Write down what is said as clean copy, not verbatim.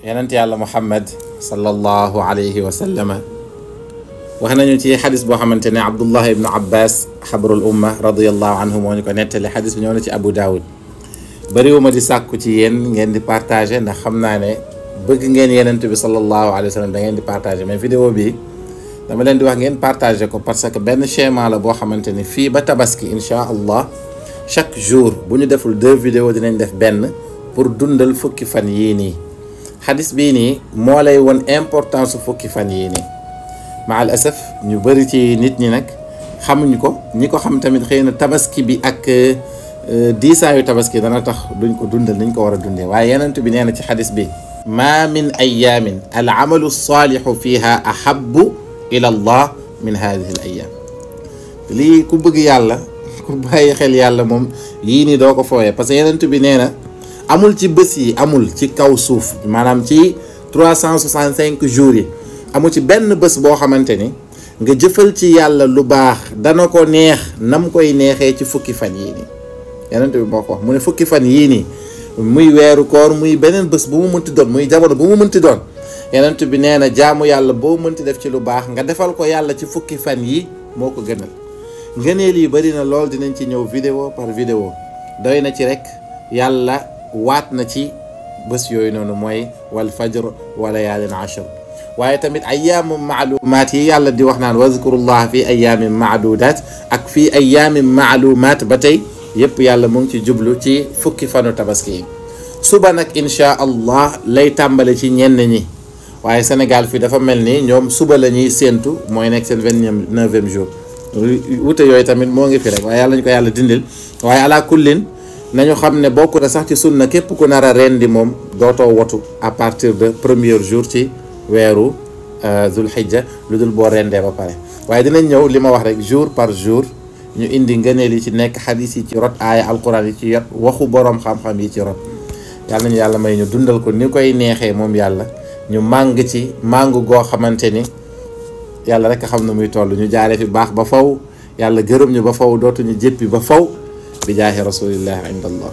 yonent yàlla Muhammad sallallahu alayhi wa sallama wax nañu ci xadis boo xamante ne Abdullah ibnu Abbas xabrul umma radiyallahu anhu moo ñu ko nettali xadis bi ñëw na ci Abu Dawud bariwuma di sàkku ci yéen ngeen di partager ndax xam naa ne bëgg ngeen yonent bi sallallahu alayhi wa sallam da ngeen di partager mais vidéo bi dama leen di wax ngeen partager ko parce que benn schéma la boo xamante ni fii ba tabaski insha allah chaque jour bu ñu deful 2 vidéos dinañ def benn pour dundal fukki fan yii nii xadis bii nii moo lay won importance fukki fan yii nii maal asaf ñu bëri ci nit ñi nag xamuñ ko ñi ko xam tamit xëy na tabaski bi ak diisaayu tabaski dana tax duñ ko dundal niñ ko war a dundee waaye yenent bi nee na ci xadis bi ma min ayamin al amalu saalixu fiha ahabu ila allah min hadihi al ayam lii ku bëgg yàlla ku bàyyi xel yàlla moom yii nii doo ko fooyee parce que yenent bi nee na amul ci bés yi amul ci kaw suuf maanaam ci 365 jours yi amul ci benn bés boo xamante ni nga jëfal ci yàlla lu baax dana ko neex nam koy neexee ci fukki fan yii nii yonent bi moo ko wax mu ne fukki fan yii nii muy weeru koor muy beneen bés bu mu mënti doon muy jamono bu mu mënti doon yonent bi nee na jaamu yàlla boo mënti def ci lu baax nga defal ko yàlla ci fukki fan yi moo ko gënal ngëneel yi bari na lool dinañ ci ñëw vidéo par vidéo doy na ci rek yàlla waat na ci bés yooyu noonu mooy wal fajr wa layaalin ashr waaye tamit ayyaamu maalumaat yi yàlla di wax naan wazkurullah fi ayyaamin maadudaat ak fi ayyaamin maalumaat ba tey yëpp yàlla mu ngi ci jublu ci fukki fanu tabaski yi suba nag insha allah lay tàmbale ci ñenn ñi waaye Sénégal fii dafa mel ni ñoom suba la ñuy séentu mooy nekk seen 29e jour wute yooyu tamit moo ngi fi rek waaye yàlla ñu ko yàlla dindil waaye ala kullin nañu xam ne bokk na sax ci sunna képp ku nar a rendi moom dootoo wotu à partir de premier jour ci weeru zulhijja lu dul boo rendee ba pare waaye dinañ ñëw li ma wax rek jour par jour ñu indi ngëneel yi ci nekk xadis yi ci rot aaya alquran yi ci yot waxu boroom xam-xam yi ci rot yàlla nañu yàlla may ñu dundal ko ni koy neexee moom yàlla ñu màng ci màng goo xamante ni yàlla rek a xam na muy toll ñu jaaree fi baax ba faw yàlla gërëm ñu ba faw dootuñu jéppi ba faw bi jaahi rasulillah inda allah